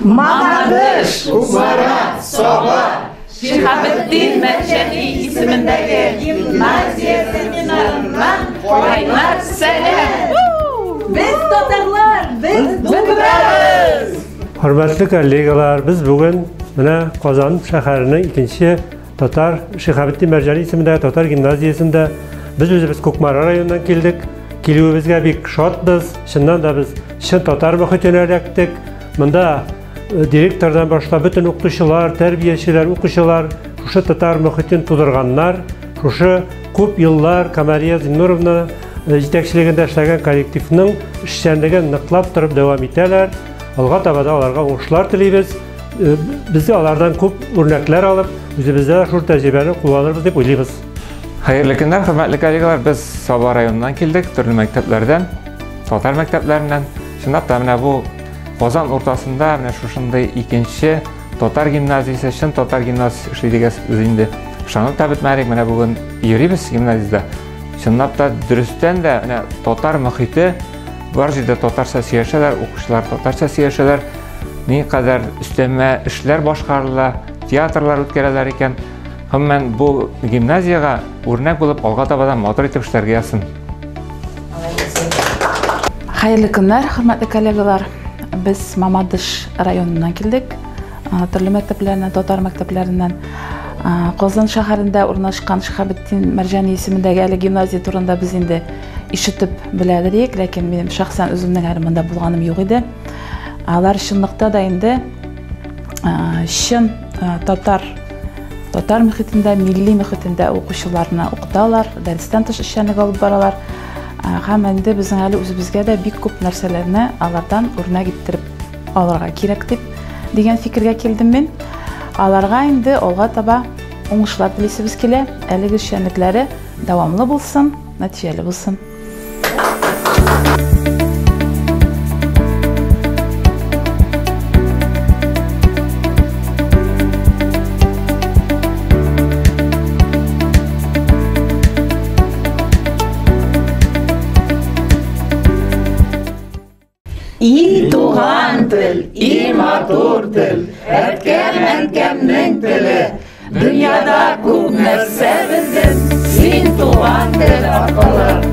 Мамадыш, Кукмара, Саба, Шиһабетдин Мәрҗани исемендәге гимназия семинарыннан кайнар сәлам! Без татарлар, без булдырабыз! Хөрмәтле коллегалар, без бүген менә Казан шәһәренең икенче татар Шиһабетдин Мәрҗани исемендәге татар гимназиясендә без үзебез Кукмара районыннан килдек. Килүебезгә бик шатбыз. Чыннан да без чын татар мөхитенә эләктек. Монда директордан башлап бөтен укытучылар, тәрбиячеләр, укучылар шушы татар мөхитен тудырганнар. Шушы күп еллар Камәрия Зиннуровна җитәкчелегендә эшләгән коллективның эшчәнлеген ныклап торып дәвам итәләр. Алга таба да аларга уңышлар телибез. Без алардан күп үрнәкләр алып, үзебездә дә шул тәҗрибәне кулланырбыз дип уйлыйбыз. Хәерле көннәр, хөрмәтле коллегалар. Без Саба районыннан килдек, төрле мәктәпләрдән, татар мәктәпләреннән. Чынлап та менә бу Казан уртасында менә шушындый икенче татар гимназиясе, чын татар гимназиясе эшли дигәч, без инде ышанып та бетмәдек. Менә бүген йөрибез гимназиядә. Чынлап та дөрестән дә менә татар мөхите, бар җирдә татарча сөйләшәләр, укучылар татарча сөйләшәләр. Никадәр өстәмә эшләр башкарыла, театрлар үткәрәләр икән. Гомумән, бу гимназиягә үрнәк булып алга таба да матур итеп эшләргә язсын. Хәерле көннәр, хөрмәтле коллегалар. Без Мамадыш районыннан килдек. Төрле мәктәпләреннән, татар мәктәпләреннән. Казан шәһәрендә урнашкан Шиһабетдин Мәрҗани исемендәге әле гимназия турында без инде ишетеп беләдер идек, ләкин минем шәхсән үземнең әле монда булганым юк иде. Алар чынлыкта да инде чын татар татар мөхитендә, милли мөхитендә укучыларны укыталар, дәрестән тыш эшчәнлек алып баралар. Һәм инде безнең әле үзебезгә дә бик күп нәрсәләрне алардан үрнәк иттереп алырга кирәк дип дигән фикергә килдем мин. Аларга инде алга таба уңышлар телисебез килә. Әлеге эшчәнлекләре дәвамлы булсын, нәтиҗәле булсын. И туган тел, и матур тел, әткәм, әнкәмнең теле. Дөньяда күп нәрсә белдем, син туган тел аркылы.